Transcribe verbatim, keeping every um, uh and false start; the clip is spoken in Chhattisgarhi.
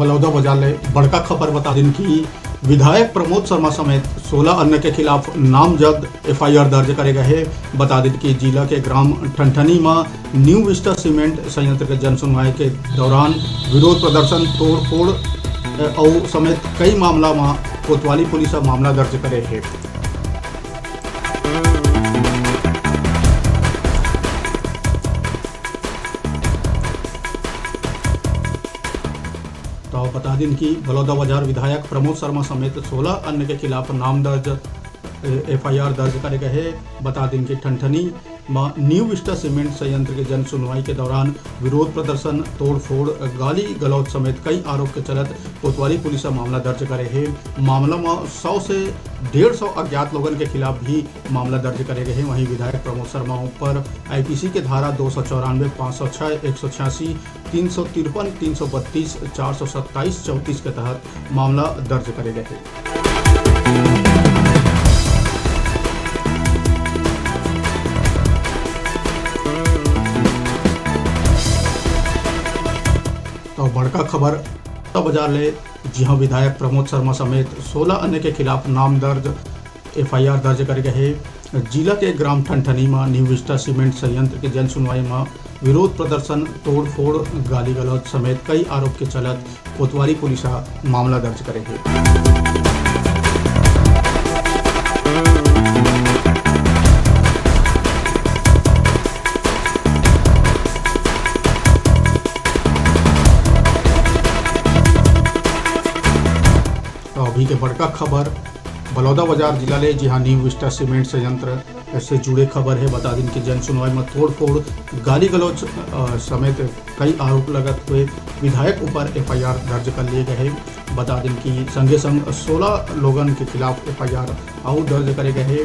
बलौदा बाजार ले बड़का खबर बता दिन कि विधायक प्रमोद शर्मा समेत सोलह अन्य के खिलाफ नामजद एफआईआर दर्ज करे गए हे। बता दिन कि जिला के ग्राम ठनठनी म न्यू विस्टा सीमेंट संयंत्र के जन सुनवाई के दौरान विरोध प्रदर्शन, तोड़फोड़, अ, अउ समेत कई मामला म कोतवाली पुलिस ह मामला दर्ज करे हे। तो बता दिन कि बलौदा बाजार विधायक प्रमोद शर्मा समेत सोलह अन्य के खिलाफ नाम दर्ज, ए, एफआईआर दर्ज करे गए हे। बता दिन कि ठनठनी म न्यू विस्टा सीमेंट संयंत्र के जन सुनवाई के दौरान विरोध प्रदर्शन, तोड़फोड़, गाली गलौज समेत कई आरोप के चलत कोतवाली पुलिस ह मामला दर्ज करे हे। मामला म सौ से डेढ़ सौ अज्ञात लोगन के खिलाफ भी मामला दर्ज करे गए हे। वहीं विधायक प्रमोद शर्मा ऊपर आईपीसी के धारा दो सौ चौरानवे, पाँच सौ छह, एक सौ छियासी, तीन सौ तिरपन, तीन सौ बत्तीस, चार सौ सत्ताईस, चौंतीस के तहत मामला दर्ज करे गए हे। तो बड़का खबर बलौदा बाजार ले, जिहां विधायक प्रमोद शर्मा समेत सोलह अन्य के खिलाफ नाम दर्ज एफआईआर दर्ज करे गए हे। जिला के ग्राम ठनठनी म न्यू विस्टा सीमेंट संयंत्र के जन सुनवाई म विरोध प्रदर्शन, तोड़फोड़, गाली गलौज समेत कई आरोप के चलत कोतवाली पुलिस ह मामला दर्ज करे हे। तो अभी के बड़का खबर बलौदा बाजार जिला ले, जिहां न्यू विस्टा सीमेंट संयंत्र से जुड़े खबर हे। बता दिन कि जन सुनवाई म तोड़फोड़, गाली गलौज, अ, समेत कई आरोप लगत हुए विधायक ऊपर एफआईआर दर्ज कर लिए गए हे। बता दिन कि संगे संग सोलह लोगन के खिलाफ एफआईआर अउ दर्ज करे गए हे।